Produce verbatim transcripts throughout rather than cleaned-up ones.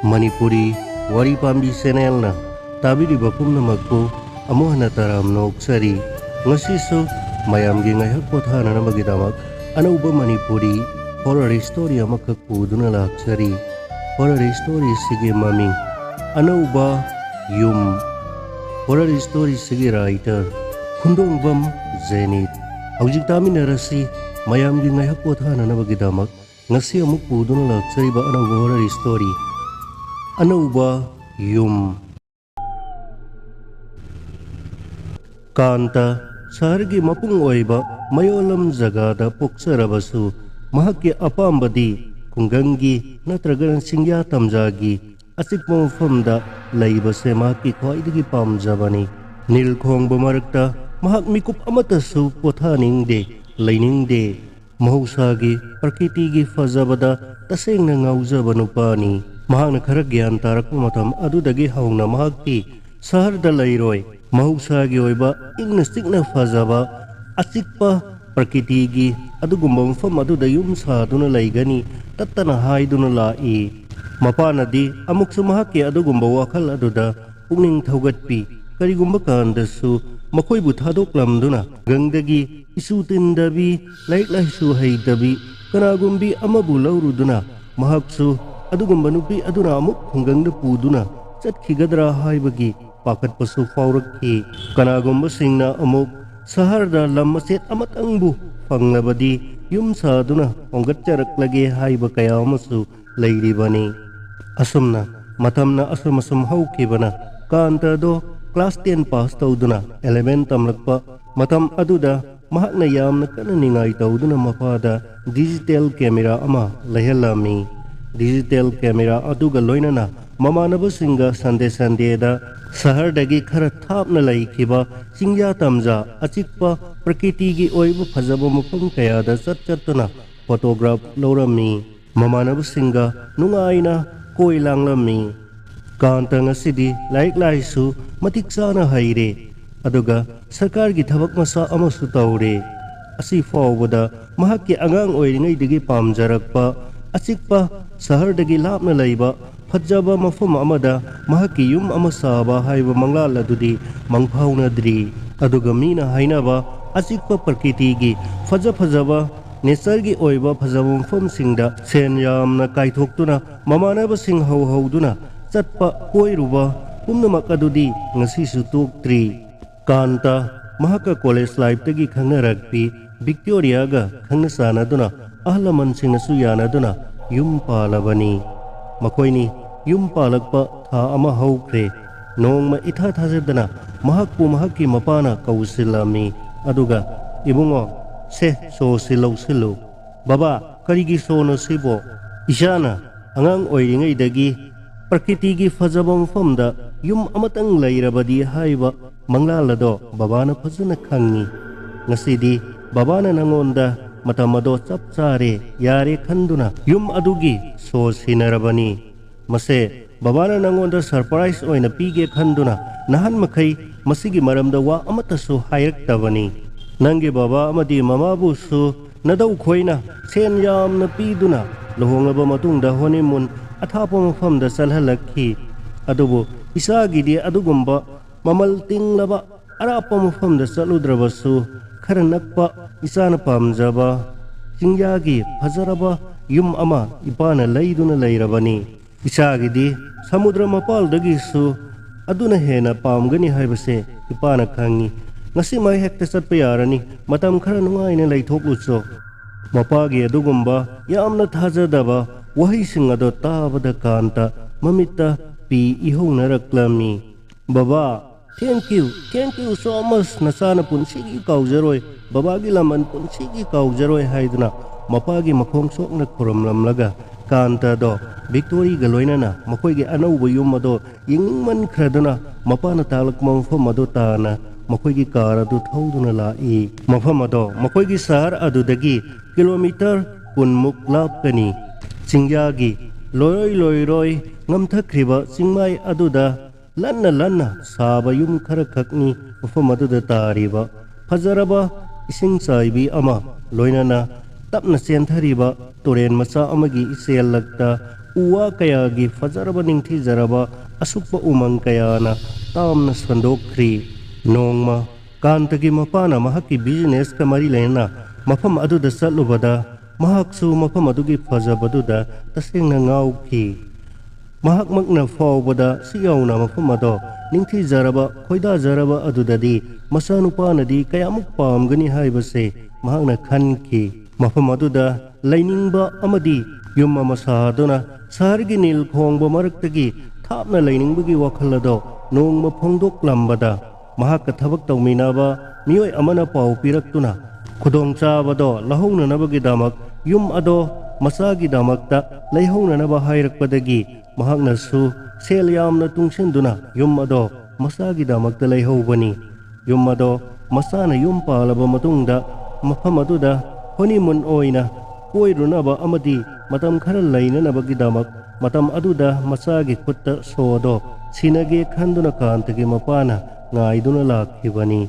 ꯃꯅꯤꯄꯨꯔꯤ ꯋꯥꯔꯤ ꯄꯥꯝꯕꯤ ꯆꯦꯅꯦꯜꯅ ꯇꯥꯕꯤꯔꯤꯕ ꯄꯨꯝꯅꯃꯛꯄꯨ ꯑꯃꯨꯛ ꯍꯟꯅ ꯇꯔꯥꯝꯅ ꯑꯣꯛꯆꯔꯤ꯫ ꯉꯁꯤꯁꯨ ꯃꯌꯥꯝꯒꯤ ꯉꯥꯏꯍꯥꯛ ꯄꯣꯊꯥꯅꯅꯕꯒꯤꯗꯃꯛ ꯑꯅꯧꯕ ꯃꯅꯤꯄꯨꯔꯤ ꯍꯣꯔꯔ ꯁ꯭ꯇꯣꯔꯤ ꯑꯃꯈꯛ ꯄꯨꯗꯨꯅ ꯂꯥꯛꯆꯔꯤ꯫ ꯍꯣꯔꯔ ꯁ꯭ꯇꯣꯔꯤꯁꯤꯒꯤ ꯃꯃꯤꯡ ꯑꯅꯧꯕ ꯌꯨꯝ꯫ ꯍꯣꯔꯔ ꯁ꯭ꯇꯣꯔꯤꯁꯤꯒꯤ ꯔꯥꯏꯇꯔ ꯈꯨꯟꯗꯣꯡꯕꯝ ꯖꯦꯅꯤꯠ꯫ ꯍꯧꯖꯤꯛ ꯇꯥꯃꯤꯟꯅꯔꯁꯤ ꯃꯌꯥꯝꯒꯤ ꯉꯥꯏꯍꯥꯛ ꯄꯣꯊꯥꯅꯅꯕꯒꯤꯗꯃꯛ ꯉꯁꯤ ꯑꯃꯨꯛ ꯄꯨꯗꯨꯅ ꯂꯥꯛꯆꯔꯤꯕ ꯑꯅꯧꯕ ꯍꯣꯔꯔ ꯁ꯭ꯇꯣꯔꯤ ꯑꯅꯧꯕ ꯌꯨꯝ꯫ ꯀꯥꯟꯇ ꯁꯍꯔꯒꯤ ꯃꯄꯨꯡ ꯑꯣꯏꯕ ꯃꯌꯣꯜꯂꯝ ꯖꯒꯥꯗ ꯄꯣꯛꯆꯔꯕꯁꯨ, ꯃꯍꯥꯛꯀꯤ ꯑꯄꯥꯝꯕꯗꯤ ꯈꯨꯡꯒꯪꯒꯤ ꯅꯠꯇ꯭ꯔꯒꯅ ꯆꯤꯡꯌꯥ ꯇꯝꯖꯥꯒꯤ ꯑꯆꯤꯛꯄ ꯃꯐꯝꯗ ꯂꯩꯕꯁꯦ ꯃꯍꯥꯛꯀꯤ ꯈ꯭ꯋꯥꯏꯗꯒꯤ ꯄꯥꯝꯖꯕꯅꯤ꯫ ꯅꯤꯜ ꯈꯣꯡꯕ ꯃꯔꯛꯇ ꯃꯍꯥꯛ ꯃꯤꯀꯨꯞ ꯑꯃꯠꯇꯁꯨ ꯄꯣꯊꯥꯅꯤꯡꯗꯦ, ꯂꯩꯅꯤꯡꯗꯦ꯫ ꯃꯍꯧꯁꯥꯒꯤ ꯄ꯭ꯔꯀꯤꯇꯤꯒꯤ ꯐꯖꯕꯗ ꯇꯁꯦꯡꯅ ꯉꯥꯎꯖꯕ ꯅꯨꯄꯥꯅꯤ꯫ ꯃꯍꯥꯛꯅ ꯈꯔ ꯒ꯭ꯌꯥꯟ ꯇꯥꯔꯛꯄ ꯃꯇꯝ ꯑꯗꯨꯗꯒꯤ ꯍꯧꯅ ꯃꯍꯥꯛꯇꯤ ꯁꯍꯔꯗ ꯂꯩꯔꯣꯏ, ꯃꯍꯧꯁꯥꯒꯤ ꯑꯣꯏꯕ ꯏꯪꯅ ꯆꯤꯛꯅ ꯐꯖꯕ ꯑꯆꯤꯛꯄ ꯄ꯭ꯔꯀꯤꯇꯤꯒꯤ ꯑꯗꯨꯒꯨꯝꯕ ꯃꯐꯝ ꯑꯗꯨꯗ ꯌꯨꯝ ꯁꯥꯗꯨꯅ ꯂꯩꯒꯅꯤ ꯇꯠꯇꯅ ꯍꯥꯏꯗꯨꯅ ꯂꯥꯛꯏ꯫ ꯃꯄꯥꯅꯗꯤ ꯑꯃꯨꯛꯁꯨ ꯃꯍꯥꯛꯀꯤ ꯑꯗꯨꯒꯨꯝꯕ ꯋꯥꯈꯜ ꯑꯗꯨꯗ ꯄꯨꯛꯅꯤꯡ ꯊꯧꯒꯠꯄꯤ꯫ ꯀꯔꯤꯒꯨꯝꯕ ꯀꯥꯟꯗꯁꯨ ꯃꯈꯣꯏꯕꯨ ꯊꯥꯗꯣꯛꯂꯝꯗꯨꯅ ꯈꯨꯡꯒꯪꯗꯒꯤ ꯏꯁꯨ ꯇꯤꯟꯗꯕꯤ, ꯂꯥꯏꯔꯤꯛ ꯂꯥꯏꯁꯨ ꯍꯩꯇꯕꯤ ꯀꯅꯥꯒꯨꯝꯕꯤ ꯑꯃꯕꯨ ꯂꯧꯔꯨꯗꯨꯅ ꯃꯍꯥꯛꯁꯨ ꯑꯗꯨꯒꯨꯝꯕ ꯅꯨꯄꯤ ꯑꯗꯨꯅ ꯑꯃꯨꯛ ꯈꯨꯡꯒꯪꯗ ꯄꯨꯗꯨꯅ ꯆꯠꯈꯤꯒꯗ꯭ꯔꯥ ꯍꯥꯏꯕꯒꯤ ꯄꯥꯈꯠꯄꯁꯨ ꯐꯥꯎꯔꯛꯈꯤ꯫ ꯀꯅꯥꯒꯨꯝꯕꯁꯤꯡꯅ ꯑꯃꯨꯛ ꯁꯍꯔꯗ ꯂꯝ ꯃꯆꯦꯠ ꯑꯃꯇꯪꯕꯨ ꯐꯪꯂꯕꯗꯤ ꯌꯨꯝ ꯁꯥꯗꯨꯅ ꯍꯣꯡꯒꯠꯆꯔꯛꯂꯒꯦ ꯍꯥꯏꯕ ꯀꯌꯥ ꯑꯃꯁꯨ ꯂꯩꯔꯤꯕꯅꯤ꯫ ꯑꯁꯨꯝꯅ ꯃꯇꯝꯅ ꯑꯁꯨꯝ ꯑꯁꯨꯝ ꯍꯧꯈꯤꯕꯅ ꯀꯥꯟꯇꯗꯣ ꯀ꯭ꯂꯥꯁ ꯇꯦꯟ ꯄꯥꯁ ꯇꯧꯗꯨꯅ ꯑꯦꯂꯦꯚꯦꯟ ꯇꯝꯂꯛꯄ ꯃꯇꯝ ꯑꯗꯨꯗ ꯃꯍꯥꯛꯅ ꯌꯥꯝꯅ ꯀꯟꯅ ꯅꯤꯡꯉꯥꯏ ꯇꯧꯗꯨꯅ ꯃꯄꯥꯗ ꯗꯤꯖꯤꯇꯦꯜ ꯀꯦꯃꯦꯔꯥ ꯑꯃ ꯂꯩꯍꯜꯂꯝꯃꯤ꯫ ꯗꯤꯖꯤꯇꯦꯜ ꯀꯦꯃꯦꯔꯥ ꯑꯗꯨꯒ ꯂꯣꯏꯅꯅ ꯃꯃꯥꯟꯅꯕꯁꯤꯡꯒ ꯁꯟꯗꯦ ꯁꯟꯗꯦꯗ ꯁꯍꯔꯗꯒꯤ ꯈꯔ ꯊꯥꯞꯅ ꯂꯩꯈꯤꯕ ꯆꯤꯡꯌꯥ ꯇꯝꯖꯥ ꯑꯆꯤꯛꯄ ꯄ꯭ꯔꯀꯤꯇꯤꯒꯤ ꯑꯣꯏꯕ ꯐꯖꯕ ꯃꯐꯝ ꯀꯌꯥꯗ ꯆꯠ ꯆꯠꯇꯨꯅ ꯐꯣꯇꯣꯒ꯭ꯔꯥꯐ ꯂꯧꯔꯝꯃꯤ꯫ ꯃꯃꯥꯟꯅꯕꯁꯤꯡꯒ ꯅꯨꯡꯉꯥꯏꯅ ꯀꯣꯏ ꯂꯥꯡꯂꯝꯃꯤ꯫ ꯀꯥꯟꯇ ꯉꯁꯤꯗꯤ ꯂꯥꯏꯔꯤꯛ ꯂꯥꯏꯁꯨ ꯃꯇꯤꯛ ꯆꯥꯅ ꯍꯩꯔꯦ, ꯑꯗꯨꯒ ꯁꯔꯀꯥꯔꯒꯤ ꯊꯕꯛ ꯃꯆꯥ ꯑꯃꯁꯨ ꯇꯧꯔꯦ꯫ ꯑꯁꯤ ꯐꯥꯎꯕꯗ ꯃꯍꯥꯛꯀꯤ ꯑꯉꯥꯡ ꯑꯣꯏꯔꯤꯉꯩꯗꯒꯤ ꯄꯥꯝꯖꯔꯛꯄ ꯑꯆꯤꯛꯄ ꯁꯍꯔꯗꯒꯤ ꯂꯥꯞꯅ ꯂꯩꯕ ꯐꯖꯕ ꯃꯐꯝ ꯑꯃꯗ ꯃꯍꯥꯛꯀꯤ ꯌꯨꯝ ꯑꯃ ꯁꯥꯕ ꯍꯥꯏꯕ ꯃꯪꯂꯥꯟ ꯑꯗꯨꯗꯤ ꯃꯪꯐꯥꯎꯅꯗ꯭ꯔꯤ꯫ ꯑꯗꯨꯒ ꯃꯤꯅ ꯍꯥꯏꯅꯕ ꯑꯆꯤꯛꯄ ꯄ꯭ꯔꯀꯤꯇꯤꯒꯤ ꯐꯖ ꯐꯖꯕ ꯅꯦꯆꯔꯒꯤ ꯑꯣꯏꯕ ꯐꯖꯕ ꯃꯐꯝꯁꯤꯡꯗ ꯁꯦꯟ ꯌꯥꯝꯅ ꯀꯥꯏꯊꯣꯛꯇꯨꯅ ꯃꯃꯥꯟꯅꯕꯁꯤꯡ ꯍꯧꯍꯧꯗꯨꯅ ꯆꯠꯄ ꯀꯣꯏꯔꯨꯕ ꯄꯨꯝꯅꯃꯛ ꯑꯗꯨꯗꯤ ꯉꯁꯤꯁꯨ ꯇꯣꯛꯇ꯭ꯔꯤ꯫ ꯀꯥꯟꯇ ꯃꯍꯥꯛꯀ ꯀꯣꯂꯦꯖ ꯂꯥꯏꯐꯇꯒꯤ ꯈꯪꯅꯔꯛꯄꯤ ꯚꯤꯛꯇꯣꯔꯤꯌꯥꯒ ꯈꯪꯅ ꯆꯥꯟꯅꯗꯨꯅ ꯑꯍꯜ ꯂꯃꯟꯁꯤꯡꯅꯁꯨ ꯌꯥꯅꯗꯨꯅ ꯌꯨꯝ ꯄꯥꯜꯂꯕꯅꯤ꯫ ꯃꯈꯣꯏꯅꯤ ꯌꯨꯝ ꯄꯥꯜꯂꯛꯄ ꯊꯥ ꯑꯃ ꯍꯧꯈ꯭ꯔꯦ꯫ ꯅꯣꯡꯃ ꯏꯊꯥ ꯊꯥꯖꯗꯅ ꯃꯍꯥꯛꯄꯨ ꯃꯍꯥꯛꯀꯤ ꯃꯄꯥꯅ ꯀꯧꯁꯤꯜꯂꯝꯃꯤ꯫ ꯑꯗꯨꯒ, "ꯏꯕꯨꯡꯉꯣ, ꯁꯦ, ꯁꯣꯁꯤ ꯂꯧꯁꯤꯜꯂꯨ꯫" "ꯕꯕꯥ, ꯀꯔꯤꯒꯤ ꯁꯣꯅꯣ ꯁꯤꯕꯣ?" "ꯏꯆꯥꯅ ꯑꯉꯥꯡ ꯑꯣꯏꯔꯤꯉꯩꯗꯒꯤ ꯄ꯭ꯔꯀꯤꯇꯤꯒꯤ ꯐꯖꯕ ꯃꯐꯝꯗ ꯌꯨꯝ ꯑꯃꯇꯪ ꯂꯩꯔꯕꯗꯤ ꯍꯥꯏꯕ ꯃꯪꯂꯥꯜ ꯑꯗꯣ ꯕꯕꯥꯅ ꯐꯖꯅ ꯈꯪꯉꯤ꯫ ꯉꯁꯤꯗꯤ ꯕꯕꯥꯅ ꯅꯪꯉꯣꯟꯗ ꯃꯇꯝ ꯑꯗꯣ ꯆꯞ ꯆꯥꯔꯦ, ꯌꯥꯔꯦ ꯈꯟꯗꯨꯅ ꯌꯨꯝ ꯑꯗꯨꯒꯤ ꯁꯣ ꯁꯤꯟꯅꯔꯕꯅꯤ꯫ ꯃꯁꯦ ꯕꯕꯥꯅ ꯅꯪꯉꯣꯟꯗ ꯁꯔꯄ꯭ꯔꯥꯏꯖ ꯑꯣꯏꯅ ꯄꯤꯒꯦ ꯈꯟꯗꯨꯅ ꯅꯍꯥꯟ ꯃꯈꯩ ꯃꯁꯤꯒꯤ ꯃꯔꯝꯗ ꯋꯥ ꯑꯃꯠꯇꯁꯨ ꯍꯥꯏꯔꯛꯇꯕꯅꯤ꯫ ꯅꯪꯒꯤ ꯕꯕꯥ ꯑꯃꯗꯤ ꯃꯃꯥꯕꯨꯁꯨ ꯅꯗꯧ ꯈꯣꯏꯅ ꯁꯦꯟ ꯌꯥꯝꯅ ꯄꯤꯗꯨꯅ ꯂꯨꯍꯣꯡꯂꯕ ꯃꯇꯨꯡꯗ ꯍꯣꯅꯤꯃꯨꯟ ꯑꯊꯥꯞꯄ ꯃꯐꯝꯗ ꯆꯠꯍꯜꯂꯛꯈꯤ꯫ ꯑꯗꯨꯕꯨ ꯏꯆꯥꯒꯤꯗꯤ ꯑꯗꯨꯒꯨꯝꯕ ꯃꯃꯜ ꯇꯤꯡꯂꯕ ꯑꯔꯥꯞꯄ ꯃꯐꯝꯗ ꯆꯠꯂꯨꯗ꯭ꯔꯕꯁꯨ, ꯈꯔ ꯅꯛꯄ ꯏꯆꯥꯅ ꯄꯥꯝꯖꯕ ꯆꯤꯡꯌꯥꯒꯤ ꯐꯖꯔꯕ ꯌꯨꯝ ꯑꯃ ꯏꯄꯥꯅ ꯂꯩꯗꯨꯅ ꯂꯩꯔꯕꯅꯤ꯫ ꯏꯆꯥꯒꯤꯗꯤ ꯁꯃꯨꯗ꯭ꯔ ꯃꯄꯥꯜꯗꯒꯤꯁꯨ ꯑꯗꯨꯅ ꯍꯦꯟꯅ ꯄꯥꯝꯒꯅꯤ ꯍꯥꯏꯕꯁꯦ ꯏꯄꯥꯅ ꯈꯪꯉꯤ꯫ ꯉꯁꯤꯃꯛ ꯍꯦꯛꯇ ꯆꯠꯄ ꯌꯥꯔꯅꯤ꯫ ꯃꯇꯝ ꯈꯔ ꯅꯨꯡꯉꯥꯏꯅ ꯂꯩꯊꯣꯛꯂꯨꯆꯣ꯫" ꯃꯄꯥꯒꯤ ꯑꯗꯨꯒꯨꯝꯕ ꯌꯥꯝꯅ ꯊꯥꯖꯗꯕ ꯋꯥꯍꯩꯁꯤꯡ ꯑꯗꯣ ꯇꯥꯕꯗ ꯀꯥꯟꯇ ꯃꯃꯤꯠꯇ ꯄꯤ ꯏꯍꯧꯅꯔꯛꯂꯝꯃꯤ꯫ "ꯕꯕꯥ, thank you, thank you so much, ꯅꯆꯥꯅ ꯄꯨꯟꯁꯤꯒꯤ ꯀꯥꯎꯖꯔꯣꯏ, ꯕꯕꯥꯒꯤ ꯂꯃꯟ ꯄꯨꯟꯁꯤꯒꯤ ꯀꯥꯎꯖꯔꯣꯏ" ꯍꯥꯏꯗꯨꯅ ꯃꯄꯥꯒꯤ ꯃꯈꯣꯡ ꯁꯣꯛꯅ ꯈꯨꯔꯨꯝꯂꯝꯂꯒ ꯀꯥꯟꯇꯗꯣ ꯚꯤꯛꯇꯣꯔꯤꯒ ꯂꯣꯏꯅꯅ ꯃꯈꯣꯏꯒꯤ ꯑꯅꯧꯕ ꯌꯨꯝ ꯑꯗꯣ ꯌꯦꯡꯅꯤꯡꯃꯟꯈ꯭ꯔꯗꯨꯅ ꯃꯄꯥꯅ ꯇꯥꯛꯂꯛꯄ ꯃꯐꯝ ꯑꯗꯨ ꯇꯥꯅ ꯃꯈꯣꯏꯒꯤ ꯀꯥꯔ ꯑꯗꯨ ꯊꯧꯗꯨꯅ ꯂꯥꯛꯏ꯫ ꯃꯐꯝ ꯑꯗꯣ ꯃꯈꯣꯏꯒꯤ ꯁꯍꯔ ꯑꯗꯨꯗꯒꯤ ꯀꯤꯂꯣꯃꯤꯇꯔ ꯀꯨꯟꯃꯨꯛ ꯂꯥꯞꯀꯅꯤ꯫ ꯆꯤꯡꯌꯥꯒꯤ ꯂꯣꯏꯔꯣꯏ ꯂꯣꯏꯔꯣꯏ ꯉꯝꯊꯈ꯭ꯔꯤꯕ ꯆꯤꯡꯃꯥꯏ ꯑꯗꯨꯗ ꯂꯟꯅ ꯂꯟꯅ ꯁꯥꯕ ꯌꯨꯝ ꯈꯔꯈꯛꯅꯤ ꯃꯐꯝ ꯑꯗꯨꯗ ꯇꯥꯔꯤꯕ꯫ ꯐꯖꯔꯕ ꯏꯁꯤꯡ ꯆꯥꯏꯕꯤ ꯑꯃ, ꯂꯣꯏꯅꯅ ꯇꯞꯅ ꯆꯦꯟꯊꯔꯤꯕ ꯇꯨꯔꯦꯟ ꯃꯆꯥ ꯑꯃꯒꯤ ꯏꯆꯦꯜꯂꯛꯇ ꯎ ꯋꯥ ꯀꯌꯥꯒꯤ ꯐꯖꯔꯕ ꯅꯤꯡꯊꯤꯖꯔꯕ ꯑꯁꯨꯛꯄ ꯎꯃꯪ ꯀꯌꯥꯅ ꯇꯥꯝꯅ ꯁꯟꯗꯣꯛꯈ꯭ꯔꯤ꯫ ꯅꯣꯡꯃ ꯀꯥꯟꯇꯒꯤ ꯃꯄꯥꯅ ꯃꯍꯥꯛꯀꯤ ꯕꯤꯖꯤꯅꯦꯁꯀ ꯃꯔꯤ ꯂꯩꯅꯅ ꯃꯐꯝ ꯑꯗꯨꯗ ꯆꯠꯂꯨꯕꯗ, ꯃꯍꯥꯛꯁꯨ ꯃꯐꯝ ꯑꯗꯨꯒꯤ ꯐꯖꯕꯗꯨꯗ ꯇꯁꯦꯡꯅ ꯉꯥꯎꯈꯤ꯫ ꯃꯍꯥꯛꯃꯛꯅ ꯐꯥꯎꯕꯗ ꯁꯤ ꯌꯧꯅ ꯃꯐꯝ ꯑꯗꯣ ꯅꯤꯡꯊꯤꯖꯔꯕ, ꯈꯣꯏꯗꯥꯖꯔꯕ ꯑꯗꯨꯗꯗꯤ ꯃꯆꯥꯅꯨꯄꯥꯅꯗꯤ ꯀꯌꯥꯃꯨꯛ ꯄꯥꯝꯒꯅꯤ ꯍꯥꯏꯕꯁꯦ ꯃꯍꯥꯛꯅ ꯈꯟꯈꯤ꯫ ꯃꯐꯝ ꯑꯗꯨꯗ ꯂꯩꯅꯤꯡꯕ ꯑꯃꯗꯤ ꯌꯨꯝ ꯑꯃ ꯁꯥꯗꯨꯅ ꯁꯍꯔꯒꯤ ꯅꯤꯜ ꯈꯣꯡꯕ ꯃꯔꯛꯇꯒꯤ ꯊꯥꯞꯅ ꯂꯩꯅꯤꯡꯕꯒꯤ ꯋꯥꯈꯜ ꯑꯗꯣ ꯅꯣꯡꯃ ꯐꯣꯡꯗꯣꯛꯂꯝꯕꯗ, ꯃꯍꯥꯛꯀ ꯊꯕꯛ ꯇꯧꯃꯤꯟꯅꯕ ꯃꯤꯑꯣꯏ ꯑꯃꯅ ꯄꯥꯎ ꯄꯤꯔꯛꯇꯨꯅ ꯈꯨꯗꯣꯡꯆꯥꯕꯗꯣ ꯂꯧꯍꯧꯅꯅꯕꯒꯤꯗꯃꯛ ꯌꯨꯝ ꯑꯗꯣ ꯃꯆꯥꯒꯤꯗꯃꯛꯇ ꯂꯩꯍꯧꯅꯅꯕ ꯍꯥꯏꯔꯛꯄꯗꯒꯤ, ꯃꯍꯥꯛꯅꯁꯨ ꯁꯦꯜ ꯌꯥꯝꯅ ꯇꯨꯡꯁꯤꯟꯗꯨꯅ ꯌꯨꯝ ꯑꯗꯣ ꯃꯆꯥꯒꯤꯗꯃꯛꯇ ꯂꯩꯍꯧꯕꯅꯤ꯫ ꯌꯨꯝ ꯑꯗꯣ ꯃꯆꯥꯅ ꯌꯨꯝ ꯄꯥꯜꯂꯕ ꯃꯇꯨꯡꯗ ꯃꯐꯝ ꯑꯗꯨꯗ ꯍꯣꯅꯤꯃꯨꯟ ꯑꯣꯏꯅ ꯀꯣꯏꯔꯨꯅꯕ ꯑꯃꯗꯤ ꯃꯇꯝ ꯈꯔ ꯂꯩꯅꯅꯕꯒꯤꯗꯃꯛ ꯃꯇꯝ ꯑꯗꯨꯗ ꯃꯆꯥꯒꯤ ꯈꯨꯠꯇ ꯁꯣ ꯑꯗꯣ ꯁꯤꯟꯅꯒꯦ ꯈꯟꯗꯨꯅ ꯀꯥꯟꯇꯒꯤ ꯃꯄꯥꯅ ꯉꯥꯏꯗꯨꯅ ꯂꯥꯛꯈꯤꯕꯅꯤ꯫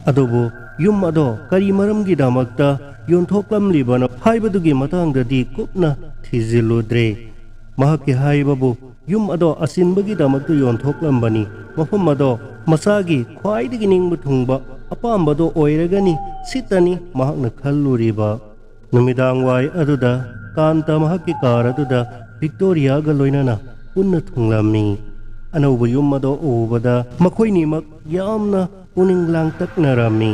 ꯑꯗꯨꯕꯨ ꯌꯨꯝ ꯑꯗꯣ ꯀꯔꯤ ꯃꯔꯝꯒꯤꯗꯃꯛꯇ ꯌꯣꯟꯊꯣꯛꯂꯝꯂꯤꯕꯅꯣ ꯍꯥꯏꯕꯗꯨꯒꯤ ꯃꯇꯥꯡꯗꯗꯤ ꯀꯨꯞꯅ ꯊꯤꯖꯤꯜꯂꯨꯗ꯭ꯔꯦ꯫ ꯃꯍꯥꯛꯀꯤ ꯍꯥꯏꯕꯕꯨ ꯌꯨꯝ ꯑꯗꯣ ꯑꯆꯤꯟꯕꯒꯤꯗꯃꯛꯇ ꯌꯣꯟꯊꯣꯛꯂꯝꯕꯅꯤ꯫ ꯃꯐꯝ ꯑꯗꯣ ꯃꯆꯥꯒꯤ ꯈ꯭ꯋꯥꯏꯗꯒꯤ ꯅꯤꯡꯕ ꯊꯨꯡꯕ ꯑꯄꯥꯝꯕꯗꯣ ꯑꯣꯏꯔꯒꯅꯤ ꯁꯤꯇꯅꯤ ꯃꯍꯥꯛꯅ ꯈꯜꯂꯨꯔꯤꯕ꯫ ꯅꯨꯃꯤꯗꯥꯡ ꯋꯥꯏ ꯑꯗꯨꯗ ꯀꯥꯟꯇ ꯃꯍꯥꯛꯀꯤ ꯀꯥꯔ ꯑꯗꯨꯗ ꯚꯤꯛꯇꯣꯔꯤꯌꯥꯒ ꯂꯣꯏꯅꯅ ꯄꯨꯟꯅ ꯊꯨꯡꯂꯝꯃꯤ꯫ ꯑꯅꯧꯕ ꯌꯨꯝ ꯑꯗꯣ ꯎꯕꯗ ꯃꯈꯣꯏꯅꯤꯃꯛ ꯌꯥꯝꯅ ꯄꯨꯛꯅꯤꯡ ꯂꯥꯡꯇꯛꯅꯔꯝꯃꯤ꯫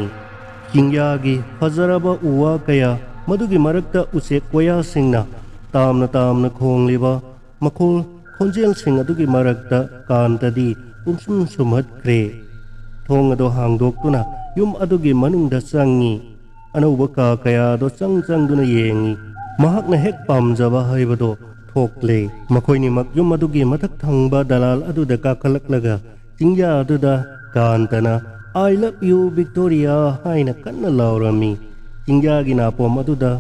ꯆꯤꯡꯌꯥꯒꯤ ꯐꯖꯔꯕ ꯎ ꯋꯥ ꯀꯌꯥ, ꯃꯗꯨꯒꯤ ꯃꯔꯛꯇ ꯎꯆꯦꯛ ꯋꯥꯌꯥꯁꯤꯡꯅ ꯇꯥꯝꯅ ꯇꯥꯝꯅ ꯈꯣꯡꯂꯤꯕ ꯃꯈꯣꯜ ꯈꯣꯟꯖꯦꯜꯁꯤꯡ ꯑꯗꯨꯒꯤ ꯃꯔꯛꯇ ꯀꯥꯟꯇꯗꯤ ꯄꯨꯡꯁꯨꯝ ꯁꯨꯝꯍꯠꯈ꯭ꯔꯦ꯫ ꯊꯣꯡ ꯑꯗꯨ ꯍꯥꯡꯗꯣꯛꯇꯨꯅ ꯌꯨꯝ ꯑꯗꯨꯒꯤ ꯃꯅꯨꯡꯗ ꯆꯪꯉꯤ꯫ ꯑꯅꯧꯕ ꯀꯥ ꯀꯌꯥꯗꯣ ꯆꯪ ꯆꯪꯗꯨꯅ ꯌꯦꯡꯉꯤ꯫ ꯃꯍꯥꯛꯅ ꯍꯦꯛ ꯄꯥꯝꯖꯕ ꯍꯥꯏꯕꯗꯣ ꯊꯣꯛꯂꯦ꯫ ꯃꯈꯣꯏꯅꯤꯃꯛ ꯌꯨꯝ ꯑꯗꯨꯒꯤ ꯃꯊꯛ ꯊꯪꯕ ꯗꯂꯥꯜ ꯑꯗꯨꯗ ꯀꯥꯈꯠꯂꯛꯂꯒ ꯆꯤꯡꯌꯥ ꯑꯗꯨꯗ ꯀꯥꯟꯇꯅ "I love you, Victoria" ꯍꯥꯏꯅ ꯀꯟꯅ ꯂꯥꯎꯔꯝꯃꯤ꯫ ꯆꯤꯡꯌꯥꯒꯤ ꯅꯥꯄꯣꯝ ꯑꯗꯨꯗ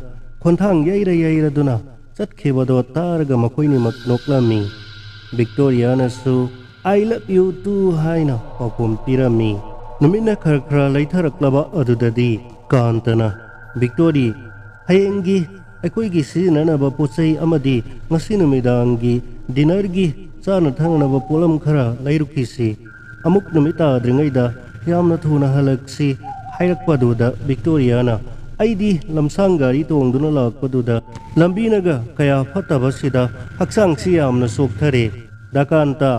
ꯈꯣꯟꯊꯥꯡ ꯌꯩꯔ ꯌꯩꯔꯗꯨꯅ ꯆꯠꯈꯤꯕꯗꯣ ꯇꯥꯔꯒ ꯃꯈꯣꯏꯅꯤꯃꯛ ꯅꯣꯛꯂꯝꯃꯤ꯫ ꯚꯤꯛꯇꯣꯔꯤꯌꯥꯅꯁꯨ "I love you too" ꯍꯥꯏꯅ ꯄꯥꯎꯈꯨꯝ ꯄꯤꯔꯝꯃꯤ꯫ ꯅꯨꯃꯤꯠꯅ ꯈꯔ ꯈꯔ ꯂꯩꯊꯔꯛꯂꯕ ꯑꯗꯨꯗꯗꯤ ꯀꯥꯟꯇꯅ "ꯚꯤꯛꯇꯣꯔꯤ, "ꯍꯌꯦꯡꯒꯤ ꯑꯩꯈꯣꯏꯒꯤ ꯁꯤꯖꯤꯟꯅꯅꯕ ꯄꯣꯠ ꯆꯩ ꯑꯃꯗꯤ ꯉꯁꯤ ꯅꯨꯃꯤꯗꯥꯡꯒꯤ dinnerꯒꯤ ꯆꯥꯅ ꯊꯛꯅꯅꯕ ꯄꯣꯠꯂꯝ ꯈꯔ ꯂꯩꯔꯨꯈꯤꯁꯤ꯫ ꯑꯃꯨꯛ ꯅꯨꯃꯤꯠ ꯇꯥꯗ꯭ꯔꯤꯉꯩꯗ ꯌꯥꯝꯅ ꯊꯨꯅ ꯍꯜꯂꯛꯁꯤ" ꯍꯥꯏꯔꯛꯄꯗꯨꯗ ꯕꯤꯛꯇꯣꯔꯤꯌꯥꯅ, "ꯑꯩꯗꯤ ꯂꯝꯁꯥꯡ ꯒꯥꯔꯤ ꯇꯣꯡꯗꯨꯅ ꯂꯥꯛꯄꯗꯨꯗ ꯂꯝꯕꯤꯅꯒ ꯀꯌꯥ ꯐꯠꯇꯕꯁꯤꯗ ꯍꯛꯆꯥꯡꯁꯤ ꯌꯥꯝꯅ ꯆꯣꯛꯊꯔꯦ꯫ ꯗꯥ ꯀꯥꯟꯇ,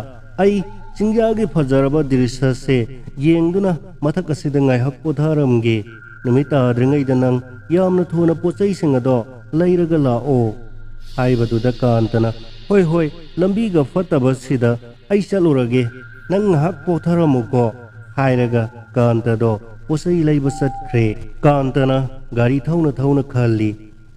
ꯑꯩ ꯆꯤꯡꯌꯥꯒꯤ ꯐꯖꯔꯕ ꯗ꯭ꯔꯤꯁ꯭ꯌꯁꯦ ꯌꯦꯡꯗꯨꯅ ꯃꯊꯛ ꯑꯁꯤꯗ ꯉꯥꯏꯍꯥꯛ ꯄꯣꯊꯥꯔꯝꯒꯦ꯫ ꯅꯨꯃꯤꯠ ꯇꯥꯗ꯭ꯔꯤꯉꯩꯗ ꯅꯪ ꯌꯥꯝꯅ ꯊꯨꯅ ꯄꯣꯠ ꯆꯩꯁꯤꯡ ꯑꯗꯣ ꯂꯩꯔꯒ ꯂꯥꯛꯑꯣ" ꯍꯥꯏꯕꯗꯨꯗ ꯀꯥꯟꯇꯅ, "ꯍꯣꯏ, ꯍꯣꯏ, ꯂꯝꯕꯤꯒ ꯐꯠꯇꯕꯁꯤꯗ ꯑꯩ ꯆꯠꯂꯨꯔꯒꯦ, ꯅꯪ ꯉꯥꯏꯍꯥꯛ ꯄꯣꯊꯥꯔꯝꯃꯨꯀꯣ" ꯍꯥꯏꯔꯒ ꯀꯥꯟꯇꯗꯣ ꯄꯣꯠ ꯆꯩ ꯂꯩꯕ ꯆꯠꯈ꯭ꯔꯦ꯫ ꯀꯥꯟꯇꯅ ꯒꯥꯔꯤ ꯊꯧꯅ ꯊꯧꯅ ꯈꯜꯂꯤ,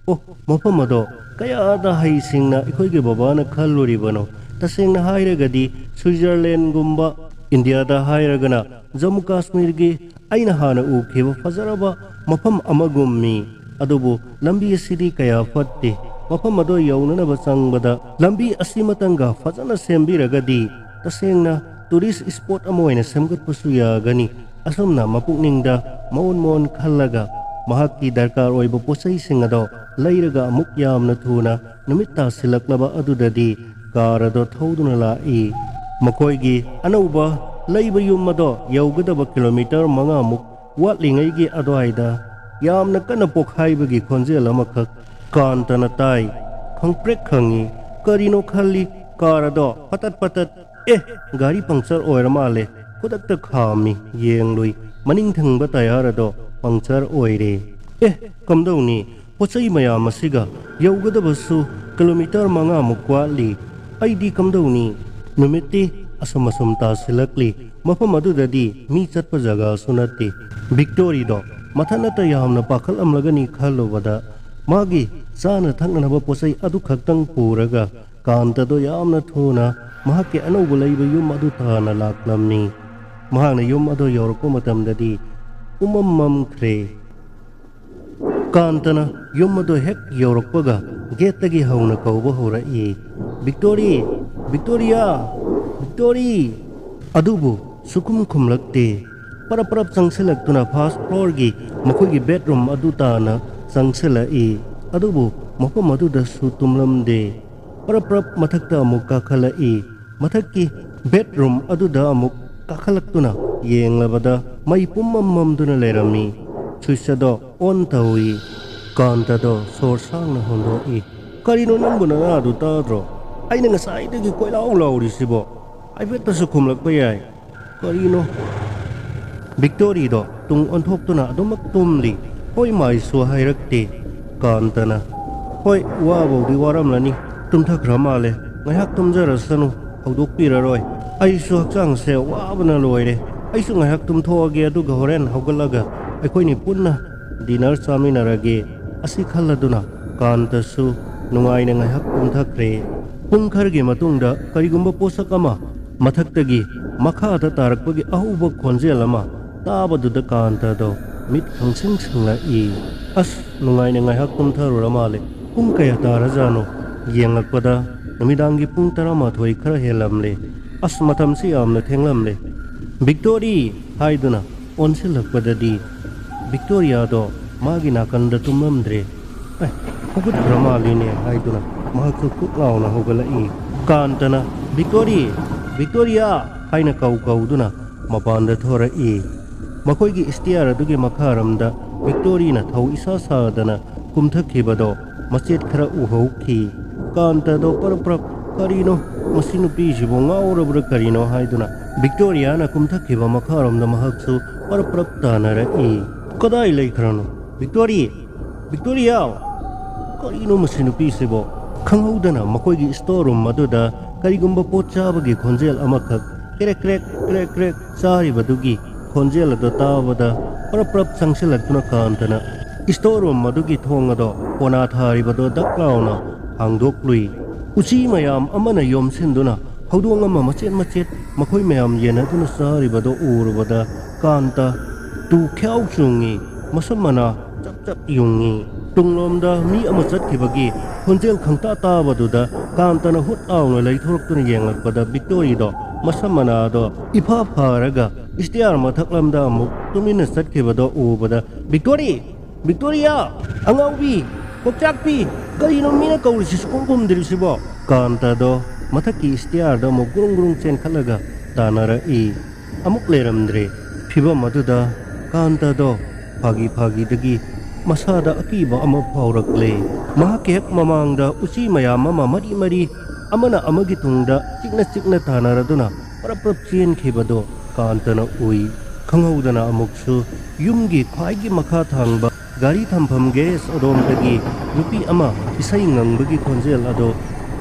"ꯑꯣ, ꯃꯐꯝ ꯑꯗꯣ ꯀꯌꯥꯗ ꯍꯩꯁꯤꯡꯅ ꯑꯩꯈꯣꯏꯒꯤ ꯕꯕꯥꯅ ꯈꯜꯂꯨꯔꯤꯕꯅꯣ? ꯇꯁꯦꯡꯅ ꯍꯥꯏꯔꯒꯗꯤ ꯁ꯭ꯋꯤꯖꯔꯂꯦꯟꯒꯨꯝꯕ, ꯏꯟꯗꯤꯌꯥꯗ ꯍꯥꯏꯔꯒꯅ ꯖꯝꯃꯨ ꯀꯥꯁꯃꯤꯔꯒꯤ ꯑꯩꯅ ꯍꯥꯟꯅ ꯎꯈꯤꯕ ꯐꯖꯔꯕ ꯃꯐꯝ ꯑꯃꯒꯨꯝꯃꯤ꯫ ꯑꯗꯨꯕꯨ ꯂꯝꯕꯤ ꯑꯁꯤꯗꯤ ꯀꯌꯥ ꯐꯠꯇꯦ꯫ ꯃꯐꯝ ꯑꯗꯣ ꯌꯧꯅꯅꯕ ꯆꯪꯕꯗ ꯂꯝꯕꯤ ꯑꯁꯤꯃꯇꯪꯒ ꯐꯖꯅ ꯁꯦꯝꯕꯤꯔꯒꯗꯤ ꯇꯁꯦꯡꯅ tourist spot ꯑꯃ ꯑꯣꯏꯅ ꯁꯦꯝꯒꯠꯄꯁꯨ ꯌꯥꯒꯅꯤ"꯫ ꯑꯁꯨꯝꯅ ꯃꯄꯨꯛꯅꯤꯡꯗ ꯃꯑꯣꯟ ꯃꯑꯣꯟ ꯈꯜꯂꯒ ꯃꯍꯥꯛꯀꯤ ꯗꯔꯀꯥꯔ ꯑꯣꯏꯕ ꯄꯣꯠꯆꯩꯁꯤꯡ ꯑꯗꯣ ꯂꯩꯔꯒ ꯑꯃꯨꯛ ꯌꯥꯝꯅ ꯊꯨꯅ ꯅꯨꯃꯤꯠ ꯇꯥꯁꯤꯜꯂꯛꯂꯕ ꯑꯗꯨꯗꯗꯤ ꯀꯥꯔ ꯑꯗꯣ ꯊꯧꯗꯨꯅ ꯂꯥꯛꯏ꯫ ꯃꯈꯣꯏꯒꯤ ꯑꯅꯧꯕ ꯂꯩꯕ ꯌꯨꯝ ꯑꯗꯣ ꯌꯧꯒꯗꯕ ꯀꯤꯂꯣꯃꯤꯇꯔ ꯃꯉꯥꯃꯨꯛ ꯋꯥꯠꯂꯤꯉꯩꯒꯤ ꯑꯗꯨꯋꯥꯏꯗ ꯌꯥꯝꯅ ꯀꯟꯅ ꯄꯣꯛꯈꯥꯏꯕꯒꯤ ꯈꯣꯟꯖꯦꯜ ꯑꯃꯈꯛ ꯀꯥꯟꯇꯅ ꯇꯥꯏ꯫ ꯈꯪꯄ꯭ꯔꯦꯛ ꯈꯪꯉꯤ꯫ ꯀꯔꯤꯅꯣ ꯈꯜꯂꯤ, ꯀꯥꯔ ꯑꯗꯣ ꯄꯇꯠ ꯄꯇꯠ, "ꯑꯦ, ꯒꯥꯔꯤ ꯄꯪꯆꯔ ꯑꯣꯏꯔ ꯃꯥꯜꯂꯦ"꯫ ꯈꯨꯗꯛꯇ ꯈꯥꯝꯃꯤ꯫ ꯌꯦꯡꯂꯨꯏ, ꯃꯅꯤꯡ ꯊꯪꯕ ꯇꯌꯥꯔ ꯑꯗꯣ ꯄꯪꯆꯔ ꯑꯣꯏꯔꯦ꯫ "ꯑꯦ, ꯀꯝꯗꯧꯅꯤ? ꯄꯣꯠꯆꯩ ꯃꯌꯥꯝ ꯑꯁꯤꯒ ꯌꯧꯒꯗꯕꯁꯨ ꯀꯤꯂꯣꯃꯤꯇꯔ ꯃꯉꯥꯃꯨꯛ ꯋꯥꯠꯂꯤ꯫ ꯑꯩꯗꯤ ꯀꯝꯗꯧꯅꯤ?" ꯅꯨꯃꯤꯠꯇꯤ ꯑꯁꯨꯝ ꯑꯁꯨꯝ ꯇꯥꯁꯤꯜꯂꯛꯂꯤ꯫ ꯃꯐꯝ ꯑꯗꯨꯗꯗꯤ ꯃꯤ ꯆꯠꯄ ꯖꯒꯥꯁꯨ ꯅꯠꯇꯦ꯫ ꯕꯤꯛꯇꯣꯔꯤꯗꯣ ꯃꯊꯟꯅꯇ ꯌꯥꯝꯅ ꯄꯥꯈꯠꯂꯝꯂꯒꯅꯤ ꯈꯜꯂꯨꯕꯗ, ꯃꯥꯒꯤ ꯆꯥꯅ ꯊꯛꯅꯅꯕ ꯄꯣꯠꯆꯩ ꯑꯗꯨꯈꯛꯇꯪ ꯄꯨꯔꯒ ꯀꯥꯟꯇꯗꯣ ꯌꯥꯝꯅ ꯊꯨꯅ ꯃꯍꯥꯛꯀꯤ ꯑꯅꯧꯕ ꯂꯩꯕ ꯌꯨꯝ ꯑꯗꯨ ꯇꯥꯅ ꯂꯥꯛꯂꯝꯃꯤ꯫ ꯃꯍꯥꯛꯅ ꯌꯨꯝ ꯑꯗꯨ ꯌꯧꯔꯛꯄ ꯃꯇꯝꯗꯗꯤ ꯄꯨꯝꯃꯝ ꯃꯝꯈ꯭ꯔꯦ꯫ ꯀꯥꯟꯇꯅ ꯌꯨꯝ ꯑꯗꯨ ꯍꯦꯛ ꯌꯧꯔꯛꯄꯒ ꯒꯦꯠꯇꯒꯤ ꯍꯧꯅ ꯀꯧꯕ ꯍꯧꯔꯛꯏ, "ꯕꯤꯛꯇꯣꯔꯤ! ꯕꯤꯛꯇꯣꯔꯤꯌꯥ! ꯕꯤꯛꯇꯣꯔꯤ!" ꯑꯗꯨꯕꯨ ꯁꯨꯈꯨꯝ ꯈꯨꯝꯂꯛꯇꯦ꯫ ꯄꯔꯞ ꯄꯔꯞ ꯆꯪꯁꯤꯜꯂꯛꯇꯨꯅ first floorꯒꯤ ꯃꯈꯣꯏꯒꯤ bedroom ꯑꯗꯨ ꯇꯥꯅ ꯆꯪꯁꯤꯜꯂꯛꯏ꯫ ꯑꯗꯨꯕꯨ ꯃꯐꯝ ꯑꯗꯨꯗꯁꯨ ꯇꯨꯝꯂꯝꯗꯦ꯫ ꯄꯔꯞ ꯄꯔꯞ ꯃꯊꯛꯇ ꯑꯃꯨꯛ ꯀꯥꯈꯠꯂꯛꯏ꯫ ꯃꯊꯛꯀꯤ ꯕꯦꯗꯔꯨꯝ ꯑꯗꯨꯗ ꯑꯃꯨꯛ ꯀꯥꯈꯠꯂꯛꯇꯨꯅ ꯌꯦꯡꯂꯕꯗ ꯃꯩ ꯄꯨꯝꯃꯝ ꯃꯝꯗꯨꯅ ꯂꯩꯔꯝꯃꯤ꯫ ꯁ꯭ꯋꯤꯆ ꯑꯗꯣ ꯑꯣꯟ ꯇꯧꯏ꯫ ꯀꯥꯟꯇꯗꯣ ꯁꯣꯔ ꯁꯥꯡꯅ ꯍꯣꯟꯗꯣꯛꯏ꯫ "ꯀꯔꯤꯅꯣ, ꯅꯪꯕꯨ ꯅꯅꯥꯗꯨ ꯇꯥꯗ꯭ꯔꯣ? ꯑꯩꯅ ꯉꯁꯥꯏꯗꯒꯤ ꯀꯣꯏꯂꯥꯎ ꯂꯥꯎꯔꯤꯁꯤꯕꯣ? ꯍꯥꯏꯐꯦꯠꯇꯁꯨ ꯈꯨꯝꯂꯛꯄ ꯌꯥꯏ꯫ ꯀꯔꯤꯅꯣ?" ꯚꯤꯛꯇꯣꯔꯤꯗꯣ ꯇꯨꯡ ꯑꯣꯟꯊꯣꯛꯇꯨꯅ ꯑꯗꯨꯃꯛ ꯇꯨꯝꯂꯤ꯫ "ꯍꯣꯏ, ꯃꯥꯏꯁꯨ ꯍꯥꯏꯔꯛꯇꯦ꯫" ꯀꯥꯟꯇꯅ, "ꯍꯣꯏ, ꯋꯥꯕꯧꯗꯤ ꯋꯥꯔꯝꯂꯅꯤ꯫ ꯇꯨꯝꯊꯈ꯭ꯔ ꯃꯥꯜꯂꯦ꯫ ꯉꯥꯏꯍꯥꯛ ꯇꯨꯝꯖꯔꯁꯅꯨ, ꯍꯧꯗꯣꯛꯄꯤꯔꯔꯣꯏ꯫ ꯑꯩꯁꯨ ꯍꯛꯆꯥꯡꯁꯦ ꯋꯥꯕꯅ ꯂꯣꯏꯔꯦ꯫ ꯑꯩꯁꯨ ꯉꯥꯏꯍꯥꯛ ꯇꯨꯝꯊꯣꯛꯑꯒꯦ, ꯑꯗꯨꯒ ꯍꯣꯔꯦꯟ ꯍꯧꯒꯠꯂꯒ ꯑꯩꯈꯣꯏꯅꯤ ꯄꯨꯟꯅ ꯗꯤꯅꯔ ꯆꯥꯃꯤꯟꯅꯔꯒꯦ꯫" ꯑꯁꯤ ꯈꯜꯂꯗꯨꯅ ꯀꯥꯟꯇꯁꯨ ꯅꯨꯡꯉꯥꯏꯅ ꯉꯥꯏꯍꯥꯛ ꯇꯨꯝꯊꯈ꯭ꯔꯦ꯫ ꯄꯨꯡ ꯈꯔꯒꯤ ꯃꯇꯨꯡꯗ ꯀꯔꯤꯒꯨꯝꯕ ꯄꯣꯠꯁꯛ ꯑꯃ ꯃꯊꯛꯇꯒꯤ ꯃꯈꯥꯗ ꯇꯥꯔꯛꯄꯒꯤ ꯑꯍꯧꯕ ꯈꯣꯟꯖꯦꯜ ꯑꯃ ꯇꯥꯕꯗꯨꯗ ꯀꯥꯟꯇꯗꯣ ꯃꯤꯠ ꯈꯪꯁꯤꯡ ꯁꯤꯡꯂꯛꯏ꯫ "ꯑꯁ, ꯅꯨꯡꯉꯥꯏꯅ ꯉꯥꯏꯍꯥꯛ ꯇꯨꯝꯊꯔꯨꯔ ꯃꯥꯜꯂꯦ꯫ ꯄꯨꯡ ꯀꯌꯥ ꯇꯥꯔꯖꯥꯠꯅꯣ?" ꯌꯦꯡꯂꯛꯄꯗ ꯅꯨꯃꯤꯗꯥꯡꯒꯤ ꯄꯨꯡ ꯇꯔꯥꯃꯥꯊꯣꯏ ꯈꯔ ꯍꯦꯜꯂꯝꯂꯦ꯫ "ꯑꯁ, ꯃꯇꯝꯁꯤ ꯌꯥꯝꯅ ꯊꯦꯡꯂꯝꯂꯦ꯫ ꯚꯤꯛꯇꯣꯔꯤ!" ꯍꯥꯏꯗꯨꯅ ꯑꯣꯟꯁꯤꯜꯂꯛꯄꯗꯗꯤ ꯚꯤꯛꯇꯣꯔꯤꯌꯥꯗꯣ ꯃꯥꯒꯤ ꯅꯥꯀꯟꯗ ꯇꯨꯝꯂꯝꯗ꯭ꯔꯦ꯫ "ꯑꯦ, ꯍꯧꯒꯠꯈ꯭ꯔ ꯃꯥꯜꯂꯤꯅꯦ" ꯍꯥꯏꯗꯨꯅ ꯃꯍꯥꯛꯁꯨ ꯀꯨꯛ ꯂꯥꯎꯅ ꯍꯧꯒꯠꯂꯛꯏ꯫ ꯀꯥꯟꯇꯅ, "ꯚꯤꯛꯇꯣꯔꯤ! ꯚꯤꯛꯇꯣꯔꯤꯌꯥ!" ꯍꯥꯏꯅ ꯀꯧ ꯀꯧꯗꯨꯅ ꯃꯄꯥꯟꯗ ꯊꯣꯔꯛꯏ꯫ ꯃꯈꯣꯏꯒꯤ ꯏꯁꯇꯤꯌꯥꯔ ꯑꯗꯨꯒꯤ ꯃꯈꯥꯔꯣꯝꯗ ꯚꯤꯛꯇꯣꯔꯤꯅ ꯊꯧ ꯏꯁꯥ ꯁꯥꯗꯅ ꯀꯨꯝꯊꯈꯤꯕꯗꯣ ꯃꯆꯦꯠ ꯈꯔ ꯎꯍꯧꯈꯤ꯫ ꯀꯥꯟꯇꯗꯣ ꯄꯔꯞ ꯄꯔꯞ, "ꯀꯔꯤꯅꯣ, ꯃꯁꯤ ꯅꯨꯄꯤꯁꯤꯕꯨ ꯉꯥꯎꯔꯕ꯭ꯔꯥ ꯀꯔꯤꯅꯣ?" ꯍꯥꯏꯗꯨꯅ ꯚꯤꯛꯇꯣꯔꯤꯌꯥꯅ ꯀꯨꯝꯊꯈꯤꯕ ꯃꯈꯥꯔꯣꯝꯗ ꯃꯍꯥꯛꯁꯨ ꯄꯔꯞ ꯄꯔꯞ ꯇꯥꯅꯔꯛꯏ꯫ "ꯀꯗꯥꯏ ꯂꯩꯈ꯭ꯔꯅꯣ? ꯚꯤꯛꯇꯣꯔꯤ! ꯚꯤꯛꯇꯣꯔꯤꯌꯥ! ꯀꯔꯤꯅꯣ ꯃꯁꯤ ꯅꯨꯄꯤꯁꯤꯕꯣ?" ꯈꯪꯍꯧꯗꯅ ꯃꯈꯣꯏꯒꯤ ꯏꯁꯇꯣꯔ ꯔꯨꯝ ꯑꯗꯨꯗ ꯀꯔꯤꯒꯨꯝꯕ ꯄꯣꯠ ꯆꯥꯕꯒꯤ ꯈꯣꯟꯖꯦꯜ ꯑꯃꯈꯛ, ꯀ꯭ꯔꯦꯛ ꯀ꯭ꯔꯦꯛ ꯀ꯭ꯔꯦꯛ ꯀ꯭ꯔꯦꯛ ꯆꯥꯔꯤꯕꯗꯨꯒꯤ ꯈꯣꯟꯖꯦꯜ ꯑꯗꯨ ꯇꯥꯕꯗ ꯄꯔꯞ ꯄꯔꯞ ꯆꯪꯁꯤꯜꯂꯛꯇꯨꯅ ꯀꯥꯟꯇꯅ ꯏꯁꯇꯣꯔ ꯔꯨꯝ ꯑꯗꯨꯒꯤ ꯊꯣꯡ ꯑꯗꯣ ꯀꯣꯅꯥ ꯊꯥꯔꯤꯕꯗꯣ ꯗꯛ ꯂꯥꯎꯅ ꯍꯥꯡꯗꯣꯛꯂꯨꯏ꯫ ꯎꯆꯤ ꯃꯌꯥꯝ ꯑꯃꯅ ꯌꯣꯝꯁꯤꯟꯗꯨꯅ ꯍꯧꯗꯣꯡ ꯑꯃ ꯃꯆꯦꯠ ꯃꯆꯦꯠ ꯃꯈꯣꯏ ꯃꯌꯥꯝ ꯌꯦꯟꯅꯗꯨꯅ ꯆꯥꯔꯤꯕꯗꯣ ꯎꯔꯨꯕꯗ ꯀꯥꯟꯇ ꯇꯨ ꯈ꯭ꯌꯥꯎ ꯆꯨꯡꯉꯤ, ꯃꯁꯝ ꯃꯅꯥ ꯆꯞ ꯆꯞ ꯌꯨꯡꯉꯤ꯫ ꯇꯨꯡꯂꯣꯝꯗ ꯃꯤ ꯑꯃ ꯆꯠꯈꯤꯕꯒꯤ ꯈꯣꯟꯖꯦꯜ ꯈꯪꯇꯥ ꯇꯥꯕꯗꯨꯗ ꯀꯥꯟꯇꯅ ꯍꯨꯠ ꯂꯥꯎꯅ ꯂꯩꯊꯣꯔꯛꯇꯨꯅ ꯌꯦꯡꯂꯛꯄꯗ ꯚꯤꯛꯇꯣꯔꯤꯗꯣ ꯃꯁꯝ ꯃꯅꯥꯗꯣ ꯏꯐꯥ ꯐꯥꯔꯒ ꯏꯁꯇꯤꯌꯥꯔ ꯃꯊꯛꯂꯝꯗ ꯑꯃꯨꯛ ꯇꯨꯃꯤꯟꯅ ꯆꯠꯈꯤꯕꯗꯣ ꯎꯕꯗ, "ꯚꯤꯛꯇꯣꯔꯤ!" "ꯕꯤꯛꯇꯣꯔꯤꯌꯥ! ꯑꯉꯥꯎꯕꯤ! ꯀꯣꯛꯆꯥꯛꯄꯤ! ꯀꯔꯤꯅꯣ ꯃꯤꯅ ꯀꯧꯔꯤꯁꯤ ꯁꯨꯈꯨꯝ ꯈꯨꯝꯗ꯭ꯔꯤꯁꯤꯕꯣ?" ꯀꯥꯟꯇꯗꯣ ꯃꯊꯛꯀꯤ ꯁ꯭ꯇꯤꯌꯥꯔꯗ ꯑꯃꯨꯛ ꯒ꯭ꯔꯨꯡ ꯒ꯭ꯔꯨꯡ ꯆꯦꯟꯈꯠꯂꯒ ꯇꯥꯟꯅꯔꯛꯏ꯫ ꯑꯃꯨꯛ ꯂꯩꯔꯝꯗ꯭ꯔꯦ꯫ ꯐꯤꯚꯝ ꯑꯗꯨꯗ ꯀꯥꯟꯇꯗꯣ ꯐꯥꯒꯤ ꯐꯥꯒꯤꯗꯒꯤ ꯃꯁꯥꯗ ꯑꯀꯤꯕ ꯑꯃ ꯐꯥꯎꯔꯛꯂꯦ꯫ ꯃꯍꯥꯛꯀꯤ ꯍꯦꯛ ꯃꯃꯥꯡꯗ ꯎꯆꯤ ꯃꯌꯥꯝ ꯑꯃ ꯃꯔꯤ ꯃꯔꯤ, ꯑꯃꯅ ꯑꯃꯒꯤ ꯇꯨꯡꯗ ꯆꯤꯛꯅ ꯆꯤꯛꯅ ꯇꯥꯟꯅꯔꯗꯨꯅ ꯄ꯭ꯔꯞ ꯄ꯭ꯔꯞ ꯆꯦꯟꯈꯤꯕꯗꯣ ꯀꯥꯟꯇꯅ ꯎꯏ꯫ ꯈꯪꯍꯧꯗꯅ ꯑꯃꯨꯛꯁꯨ ꯌꯨꯝꯒꯤ ꯈ꯭ꯋꯥꯏꯒꯤ ꯃꯈꯥ ꯊꯪꯕ ꯒꯥꯔꯤ ꯊꯝꯐꯝ ꯒꯦꯔꯦꯖ ꯑꯗꯣꯝꯗꯒꯤ ꯅꯨꯄꯤ ꯑꯃ ꯏꯁꯩ ꯉꯪꯕꯒꯤ ꯈꯣꯟꯖꯦꯜ ꯑꯗꯣ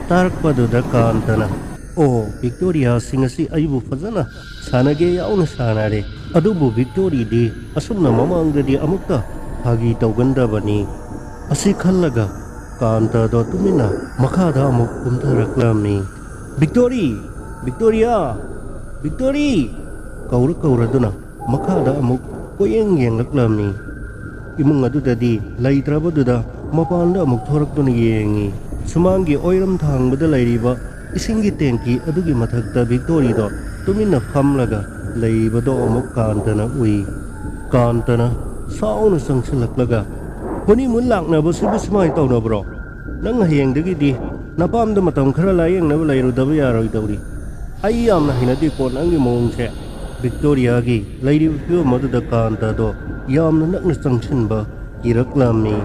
ꯇꯥꯔꯛꯄꯗꯨꯗ ꯀꯥꯟꯇꯅ, "ꯑꯣ, ꯚꯤꯛꯇꯣꯔꯤꯌꯥꯁꯤ ꯉꯁꯤ ꯑꯩꯕꯨ ꯐꯖꯅ ꯁꯥꯟꯅꯒꯦ ꯌꯥꯎꯅ ꯁꯥꯟꯅꯔꯦ꯫ ꯑꯗꯨꯕꯨ ꯚꯤꯛꯇꯣꯔꯤꯗꯤ ꯑꯁꯨꯝꯅ ꯃꯃꯥꯡꯗꯗꯤ ꯑꯃꯨꯛꯇ ꯐꯥꯒꯤ ꯇꯧꯒꯟꯗꯕꯅꯤ"꯫ ꯑꯁꯤ ꯈꯜꯂꯒ ꯀꯥꯟꯇꯗꯣ ꯇꯨꯃꯤꯟꯅ ꯃꯈꯥꯗ ꯑꯃꯨꯛ ꯀꯨꯝꯊꯔꯛꯂꯝꯃꯤ꯫ "ꯚꯤꯛꯇꯣꯔꯤ! ꯚꯤꯛꯇꯣꯔꯤꯌꯥ! ꯚꯤꯛꯇꯣꯔꯤ!" ꯀꯧꯔ ꯀꯧꯔꯗꯨꯅ ꯃꯈꯥꯗ ꯑꯃꯨꯛ ꯀꯣꯏꯌꯦꯡ ꯌꯦꯡꯂꯛꯂꯝꯃꯤ꯫ ꯏꯃꯨꯡ ꯑꯗꯨꯗꯗꯤ ꯂꯩꯇ꯭ꯔꯕꯗꯨꯗ ꯃꯄꯥꯟꯗ ꯑꯃꯨꯛ ꯊꯣꯔꯛꯇꯨꯅ ꯌꯦꯡꯉꯤ꯫ ꯁꯨꯃꯥꯡꯒꯤ ꯑꯣꯏꯔꯝ ꯊꯥꯡꯕꯗ ꯂꯩꯔꯤꯕ ꯏꯁꯤꯡꯒꯤ ꯇꯦꯡꯀꯤ ꯑꯗꯨꯒꯤ ꯃꯊꯛꯇ ꯚꯤꯛꯇꯣꯔꯤꯗꯣ ꯇꯨꯃꯤꯟꯅ ꯐꯝꯂꯒ ꯂꯩꯕꯗꯣ ꯑꯃꯨꯛ ꯀꯥꯟꯇꯅ ꯎꯏ꯫ ꯀꯥꯟꯇꯅ ꯁꯥꯎꯅ ꯆꯪꯁꯤꯜꯂꯛꯂꯒ, "ꯍꯣꯅꯤꯃꯨꯟ ꯂꯥꯛꯅꯕꯁꯤꯕꯨ ꯁꯨꯃꯥꯏꯅ ꯇꯧꯅꯕ꯭ꯔꯣ? ꯅꯪ ꯍꯌꯦꯡꯗꯒꯤꯗꯤ ꯅꯄꯥꯝꯗ ꯃꯇꯝ ꯈꯔ ꯂꯥꯌꯦꯡꯅꯕ ꯂꯩꯔꯨꯗꯕ ꯌꯥꯔꯣꯏꯗꯧꯔꯤ꯫ ꯑꯩ ꯌꯥꯝꯅ ꯍꯩꯅꯗꯦꯀꯣ ꯅꯪꯒꯤ ꯃꯑꯣꯡꯁꯦ"꯫ ꯚꯤꯛꯇꯣꯔꯤꯌꯥꯒꯤ ꯂꯩꯔꯤꯕ ꯐꯤꯕꯝ ꯑꯗꯨꯗ ꯀꯥꯟꯇꯗꯣ ꯌꯥꯝꯅ ꯅꯛꯅ ꯆꯪꯁꯤꯟꯕ ꯀꯤꯔꯛꯂꯝꯃꯤ꯫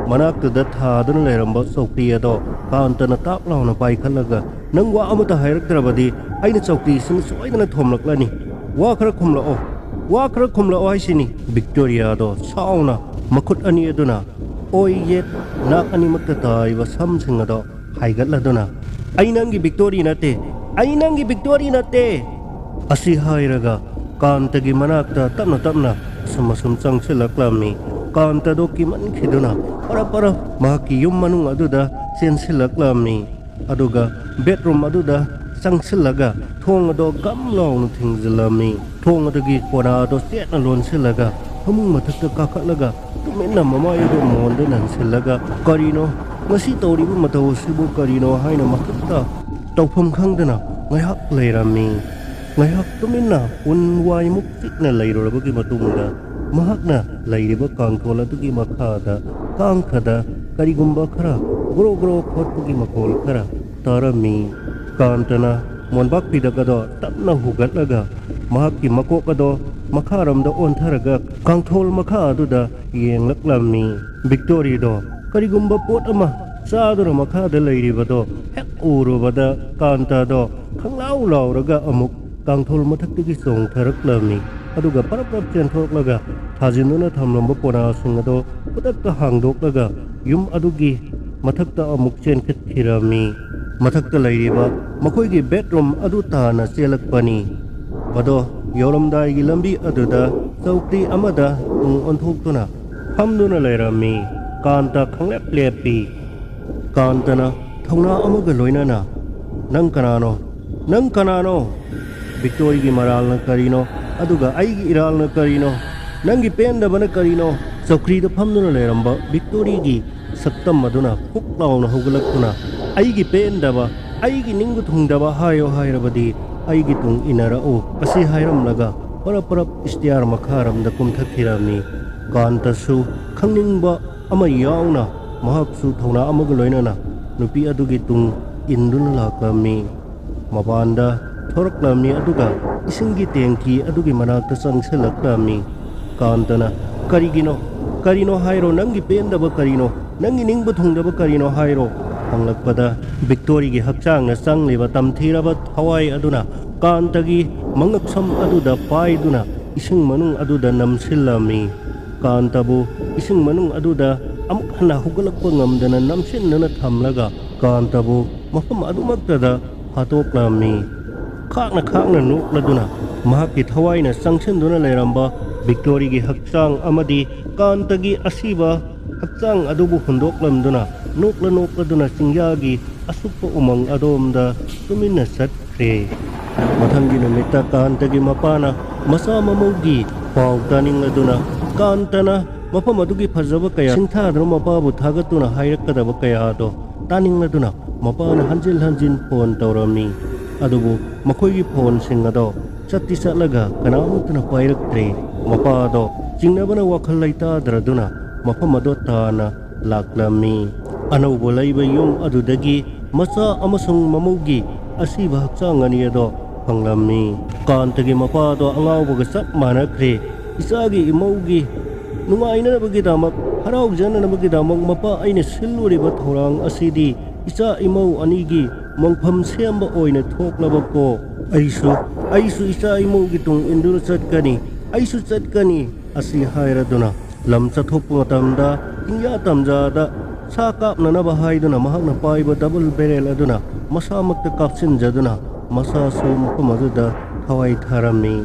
ꯃꯅꯥꯛꯇꯨꯗ ꯊꯥꯗꯨꯅ ꯂꯩꯔꯝꯕ ꯆꯧꯀ꯭ꯔꯤ ꯑꯗꯣ ꯀꯥꯟꯇꯅ ꯇꯥꯛ ꯂꯥꯎꯅ ꯄꯥꯏꯈꯠꯂꯒ, "ꯅꯪ ꯋꯥ ꯑꯃꯇ ꯍꯥꯏꯔꯛꯇ꯭ꯔꯕꯗꯤ ꯑꯩꯅ ꯆꯧꯀ꯭ꯔꯤꯁꯤꯅ ꯁꯣꯏꯗꯅ ꯊꯣꯝꯂꯛꯂꯅꯤ꯫ ꯋꯥ ꯈꯔ ꯈꯨꯝꯂꯛꯑꯣ, ꯋꯥ ꯈꯔ ꯈꯨꯝꯂꯛꯑꯣ ꯍꯥꯏꯁꯤꯅꯤ"꯫ ꯚꯤꯛꯇꯣꯔꯤꯌꯥꯗꯣ ꯁꯥꯎꯅ ꯃꯈꯨꯠ ꯑꯅꯤ ꯑꯗꯨꯅ ꯑꯣꯏ ꯌꯦꯠ ꯅꯥꯛ ꯑꯅꯤꯃꯛꯇ ꯇꯥꯔꯤꯕ ꯁꯝꯁꯤꯡ ꯑꯗꯣ ꯍꯥꯏꯒꯠꯂꯗꯨꯅ, "ꯑꯩ ꯅꯪꯒꯤ ꯚꯤꯛꯇꯣꯔꯤ ꯅꯠꯇꯦ, ꯑꯩ ꯅꯪꯒꯤ ꯚꯤꯛꯇꯣꯔꯤ ꯅꯠꯇꯦ!" ꯑꯁꯤ ꯍꯥꯏꯔꯒ ꯀꯥꯟꯇꯒꯤ ꯃꯅꯥꯛꯇ ꯇꯞꯅ ꯇꯞꯅ ꯑꯁꯨꯝ ꯑꯁꯨꯝ ꯆꯪꯁꯤꯜꯂꯛꯂꯝꯃꯤ꯫ ꯀꯥꯟꯇꯗꯣ ꯀꯤꯃꯟꯈꯤꯗꯨꯅ ꯄꯔꯞ ꯄꯔꯞ ꯃꯍꯥꯛꯀꯤ ꯌꯨꯝ ꯃꯅꯨꯡ ꯑꯗꯨꯗ ꯆꯦꯟꯁꯤꯜꯂꯛꯂꯝꯃꯤ꯫ ꯑꯗꯨꯒ ꯕꯦꯗꯔꯨꯝ ꯑꯗꯨꯗ ꯆꯪꯁꯤꯜꯂꯒ ꯊꯣꯡ ꯑꯗꯣ ꯒꯝ ꯂꯥꯎꯅ ꯊꯤꯡꯖꯤꯜꯂꯝꯃꯤ꯫ ꯊꯣꯡ ꯑꯗꯨꯒꯤ ꯀꯣꯅꯥ ꯑꯗꯣ ꯆꯦꯠꯅ ꯂꯣꯟꯁꯤꯜꯂꯒ ꯐꯃꯨꯡ ꯃꯊꯛꯇ ꯀꯥꯈꯠꯂꯒ ꯇꯨꯃꯤꯟꯅ ꯃꯃꯥꯏ ꯑꯗꯨ ꯃꯣꯟꯗ ꯅꯟꯁꯤꯜꯂꯒ, "ꯀꯔꯤꯅꯣ? ꯃꯁꯤ ꯇꯧꯔꯤꯕ ꯃꯇꯧ ꯑꯁꯤꯕꯨ ꯀꯔꯤꯅꯣ?" ꯍꯥꯏꯅ ꯃꯊꯟꯇ ꯇꯧꯐꯝ ꯈꯪꯗꯅ ꯉꯥꯏꯍꯥꯛ ꯂꯩꯔꯝꯃꯤ꯫ ꯉꯥꯏꯍꯥꯛ ꯇꯨꯃꯤꯟꯅ ꯎꯟ ꯋꯥꯏꯃꯨꯛ ꯆꯤꯛꯅ ꯂꯩꯔꯨꯔꯕꯒꯤ ꯃꯇꯨꯡꯗ ꯃꯍꯥꯛꯅ ꯂꯩꯔꯤꯕ ꯀꯥꯡꯊꯣꯜ ꯑꯗꯨꯒꯤ ꯃꯈꯥꯗ ꯀꯥꯡꯈꯗ ꯀꯔꯤꯒꯨꯝꯕ ꯈꯔ ꯒ꯭ꯔꯣ ꯒ꯭ꯔꯣ ꯈꯣꯠꯄꯒꯤ ꯃꯈꯣꯜ ꯈꯔ ꯇꯥꯔꯝꯃꯤ꯫ ꯀꯥꯟꯇꯅ ꯃꯣꯟꯕꯥꯛ ꯐꯤꯗꯛ ꯑꯗꯣ ꯇꯞꯅ ꯍꯨꯒꯠꯂꯒ ꯃꯍꯥꯛꯀꯤ ꯃꯀꯣꯛ ꯑꯗꯣ ꯃꯈꯥꯔꯣꯝꯗ ꯑꯣꯟꯊꯔꯒ ꯀꯥꯡꯊꯣꯜ ꯃꯈꯥ ꯑꯗꯨꯗ ꯌꯦꯡꯂꯛꯂꯝꯃꯤ꯫ ꯚꯤꯛꯇꯣꯔꯤꯗꯣ ꯀꯔꯤꯒꯨꯝꯕ ꯄꯣꯠ ꯑꯃ ꯆꯥꯗꯨꯅ ꯃꯈꯥꯗ ꯂꯩꯔꯤꯕꯗꯣ ꯍꯦꯛ ꯎꯔꯨꯕꯗ ꯀꯥꯟꯇꯗꯣ ꯈꯪꯂꯥꯎ ꯂꯥꯎꯔꯒ ꯑꯃꯨꯛ ꯀꯥꯡꯊꯣꯜ ꯃꯊꯛꯇꯒꯤ ꯆꯣꯡꯊꯔꯛꯂꯝꯃꯤ꯫ ꯑꯗꯨꯒ ꯄꯔꯞ ꯄꯔꯞ ꯆꯦꯟꯊꯣꯔꯛꯂꯒ ꯊꯥꯖꯤꯟꯗꯨꯅ ꯊꯝꯂꯝꯕ ꯄꯣꯅꯥꯁꯤꯡ ꯑꯗꯣ ꯈꯨꯗꯛꯇ ꯍꯥꯡꯗꯣꯛꯂꯒ ꯌꯨꯝ ꯑꯗꯨꯒꯤ ꯃꯊꯛꯇ ꯑꯃꯨꯛ ꯆꯦꯟꯈꯠꯈꯤꯔꯝꯃꯤ꯫ ꯃꯊꯛꯇ ꯂꯩꯔꯤꯕ ꯃꯈꯣꯏꯒꯤ ꯕꯦꯗꯔꯨꯝ ꯑꯗꯨ ꯇꯥꯟꯅ ꯆꯦꯜꯂꯛꯄꯅꯤ꯫ ꯃꯗꯣ ꯌꯧꯔꯝꯗꯥꯏꯒꯤ ꯂꯝꯕꯤ ꯑꯗꯨꯗ ꯆꯧꯀ꯭ꯔꯤ ꯑꯃꯗ ꯇꯨꯡ ꯑꯣꯟꯊꯣꯛꯇꯨꯅ ꯐꯝꯗꯨꯅ ꯂꯩꯔꯝꯃꯤ꯫ ꯀꯥꯟꯇ ꯈꯪꯂꯦꯞ ꯂꯦꯞꯄꯤ꯫ ꯀꯥꯟꯇꯅ ꯊꯧꯅꯥ ꯑꯃꯒ ꯂꯣꯏꯅꯅ, "ꯅꯪ ꯀꯅꯥꯅꯣ? ꯅꯪ ꯀꯅꯥꯅꯣ? ꯚꯤꯛꯇꯣꯔꯤꯒꯤ ꯃꯔꯥꯜꯅ ꯀꯔꯤꯅꯣ? ꯑꯗꯨꯒ ꯑꯩꯒꯤ ꯏꯔꯥꯜꯅ ꯀꯔꯤꯅꯣ? ꯅꯪꯒꯤ ꯄꯦꯟꯗꯕꯅ ꯀꯔꯤꯅꯣ?" ꯆꯧꯀ꯭ꯔꯤꯗ ꯐꯝꯗꯨꯅ ꯂꯩꯔꯝꯕ ꯚꯤꯛꯇꯣꯔꯤꯒꯤ ꯁꯛꯇꯝ ꯑꯗꯨꯅ ꯐꯨꯛ ꯂꯥꯎꯅ ꯍꯧꯒꯠꯂꯛꯇꯨꯅ, "ꯑꯩꯒꯤ ꯄꯦꯟꯗꯕ, ꯑꯩꯒꯤ ꯅꯤꯡꯕ ꯊꯨꯡꯗꯕ ꯍꯥꯏꯌꯣ ꯍꯥꯏꯔꯕꯗꯤ ꯑꯩꯒꯤ ꯇꯨꯡ ꯏꯟꯅꯔꯛꯎ," ꯑꯁꯤ ꯍꯥꯏꯔꯝꯂꯒ ꯄꯔꯞ ꯄꯔꯞ ꯏꯁꯇꯤꯌꯥꯔ ꯃꯈꯥꯔꯣꯝꯗ ꯀꯨꯝꯊꯈꯤꯔꯝꯃꯤ꯫ ꯀꯥꯟꯇꯁꯨ ꯈꯪꯅꯤꯡꯕ ꯑꯃ ꯌꯥꯎꯅ ꯃꯍꯥꯛꯁꯨ ꯊꯧꯅꯥ ꯑꯃꯒ ꯂꯣꯏꯅꯅ ꯅꯨꯄꯤ ꯑꯗꯨꯒꯤ ꯇꯨꯡ ꯏꯟꯗꯨꯅ ꯂꯥꯛꯂꯝꯃꯤ꯫ ꯃꯄꯥꯟꯗ ꯊꯣꯔꯛꯂꯝꯃꯤ, ꯑꯗꯨꯒ ꯏꯁꯤꯡꯒꯤ ꯇꯦꯡꯀꯤ ꯑꯗꯨꯒꯤ ꯃꯅꯥꯛꯇ ꯆꯪꯁꯤꯜꯂꯛꯂꯝꯃꯤ꯫ ꯀꯥꯟꯇꯅ, "ꯀꯔꯤꯒꯤꯅꯣ? ꯀꯔꯤꯅꯣ ꯍꯥꯏꯔꯣ? ꯅꯪꯒꯤ ꯄꯦꯟꯗꯕ ꯀꯔꯤꯅꯣ? ꯅꯪꯒꯤ ꯅꯤꯡꯕ ꯊꯨꯡꯗꯕ ꯀꯔꯤꯅꯣ ꯍꯥꯏꯔꯣ?" ꯍꯪꯂꯛꯄꯗ, ꯚꯤꯛꯇꯣꯔꯤꯒꯤ ꯍꯛꯆꯥꯡꯅ ꯆꯪꯂꯤꯕ ꯇꯝꯊꯤꯔꯕ ꯊꯋꯥꯏ ꯑꯗꯨꯅ ꯀꯥꯟꯇꯒꯤ ꯃꯉꯛꯁꯝ ꯑꯗꯨꯗ ꯄꯥꯏꯗꯨꯅ ꯏꯁꯤꯡ ꯃꯅꯨꯡ ꯑꯗꯨꯗ ꯅꯝꯁꯤꯜꯂꯝꯃꯤ꯫ ꯀꯥꯟꯇꯕꯨ ꯏꯁꯤꯡ ꯃꯅꯨꯡ ꯑꯗꯨꯗ ꯑꯃꯨꯛ ꯍꯟꯅ ꯍꯧꯒꯠꯂꯛꯄ ꯉꯝꯗꯅ ꯅꯝꯁꯤꯟꯗꯨꯅ ꯊꯝꯂꯒ ꯀꯥꯟꯇꯕꯨ ꯃꯐꯝ ꯑꯗꯨꯃꯛꯇꯗ ꯐꯥꯠꯇꯣꯛꯂꯝꯃꯤ꯫ ꯈꯥꯛꯅ ꯈꯥꯛꯅ ꯅꯣꯛꯂꯗꯨꯅ ꯃꯍꯥꯛꯀꯤ ꯊꯋꯥꯏꯅ ꯆꯪꯁꯤꯟꯗꯨꯅ ꯂꯩꯔꯝꯕ ꯚꯤꯛꯇꯣꯔꯤꯒꯤ ꯍꯛꯆꯥꯡ ꯑꯃꯗꯤ ꯀꯥꯟꯇꯒꯤ ꯑꯁꯤꯕ ꯍꯛꯆꯥꯡ ꯑꯗꯨꯕꯨ ꯍꯨꯟꯗꯣꯛꯂꯝꯗꯨꯅ ꯅꯣꯛꯂ ꯅꯣꯛꯂꯗꯨꯅ ꯆꯤꯡꯌꯥꯒꯤ ꯑꯁꯨꯛꯄ ꯎꯃꯪ ꯑꯗꯣꯝꯗ ꯇꯨꯃꯤꯟꯅ ꯆꯠꯈ꯭ꯔꯦ꯫ ꯃꯊꯪꯒꯤ ꯅꯨꯃꯤꯠꯇ ꯀꯥꯟꯇꯒꯤ ꯃꯄꯥꯅ ꯃꯆꯥ ꯃꯃꯧꯒꯤ ꯄꯥꯎ ꯇꯥꯅꯤꯡꯂꯗꯨꯅ ꯀꯥꯟꯇꯅ ꯃꯐꯝ ꯑꯗꯨꯒꯤ ꯐꯖꯕ ꯀꯌꯥ ꯁꯤꯡꯊꯥꯗꯨꯅ ꯃꯄꯥꯕꯨ ꯊꯥꯒꯠꯇꯨꯅ ꯍꯥꯏꯔꯛꯀꯗꯕ ꯀꯌꯥꯗꯣ ꯇꯥꯅꯤꯡꯂꯗꯨꯅ ꯃꯄꯥꯅ ꯍꯟꯖꯤꯟ ꯍꯟꯖꯤꯟ ꯐꯣꯟ ꯇꯧꯔꯝꯃꯤ꯫ ꯑꯗꯨꯕꯨ ꯃꯈꯣꯏꯒꯤ ꯐꯣꯟꯁꯤꯡ ꯑꯗꯣ ꯆꯠꯇꯤ ꯆꯠꯂꯒ ꯀꯅꯥꯃꯠꯇꯅ ꯄꯥꯏꯔꯛꯇ꯭ꯔꯦ꯫ ꯃꯄꯥꯗꯣ ꯆꯤꯡꯅꯕꯅ ꯋꯥꯈꯜ ꯂꯩꯇꯥꯗ꯭ꯔꯗꯨꯅ ꯃꯐꯝ ꯑꯗꯨ ꯇꯥꯅ ꯂꯥꯛꯂꯝꯃꯤ꯫ ꯑꯅꯧꯕ ꯂꯩꯕ ꯌꯨꯝ ꯑꯗꯨꯗꯒꯤ ꯃꯆꯥ ꯑꯃꯁꯨꯡ ꯃꯃꯧꯒꯤ ꯑꯁꯤꯕ ꯍꯛꯆꯥꯡ ꯑꯅꯤ ꯑꯗꯣ ꯐꯪꯂꯝꯃꯤ꯫ ꯀꯥꯟꯇꯒꯤ ꯃꯄꯥꯗꯣ ꯑꯉꯥꯎꯕꯒ ꯆꯞ ꯃꯥꯟꯅꯈ꯭ꯔꯦ꯫ "ꯏꯆꯥꯒꯤ ꯏꯃꯧꯒꯤ ꯅꯨꯡꯉꯥꯏꯅꯅꯕꯒꯤꯗꯃꯛ, ꯍꯔꯥꯎꯖꯅꯅꯕꯒꯤꯗꯃꯛ ꯃꯄꯥ ꯑꯩꯅ ꯁꯤꯜꯂꯨꯔꯤꯕ ꯊꯧꯔꯥꯡ ꯑꯁꯤꯗꯤ ꯏꯆꯥ ꯏꯃꯧ ꯑꯅꯤꯒꯤ ꯃꯣꯡꯐꯝ ꯁꯦꯝꯕ ꯑꯣꯏꯅ ꯊꯣꯛꯂꯕꯀꯣ꯫ ꯑꯩꯁꯨ, ꯑꯩꯁꯨ ꯏꯆꯥ ꯏꯃꯧꯒꯤ ꯇꯨꯡ ꯏꯟꯗꯨꯅ ꯆꯠꯀꯅꯤ꯫ ꯑꯩꯁꯨ ꯆꯠꯀꯅꯤ" ꯑꯁꯤ ꯍꯥꯏꯔꯗꯨꯅ ꯂꯝ ꯆꯠꯊꯣꯛꯄ ꯃꯇꯝꯗ ꯆꯤꯡꯌꯥ ꯇꯝꯖꯥꯗ ꯁꯥ ꯀꯥꯞꯅꯅꯕ ꯍꯥꯏꯗꯨꯅ ꯃꯍꯥꯛꯅ ꯄꯥꯏꯕ ꯗꯕꯜ ꯕꯦꯔꯦꯜ ꯑꯗꯨꯅ ꯃꯁꯥꯃꯛꯇ ꯀꯥꯞꯁꯤꯟꯖꯗꯨꯅ ꯃꯁꯥꯁꯨ ꯃꯐꯝ ꯑꯗꯨꯗ ꯊꯋꯥꯏ ꯊꯥꯔꯝꯃꯤ꯫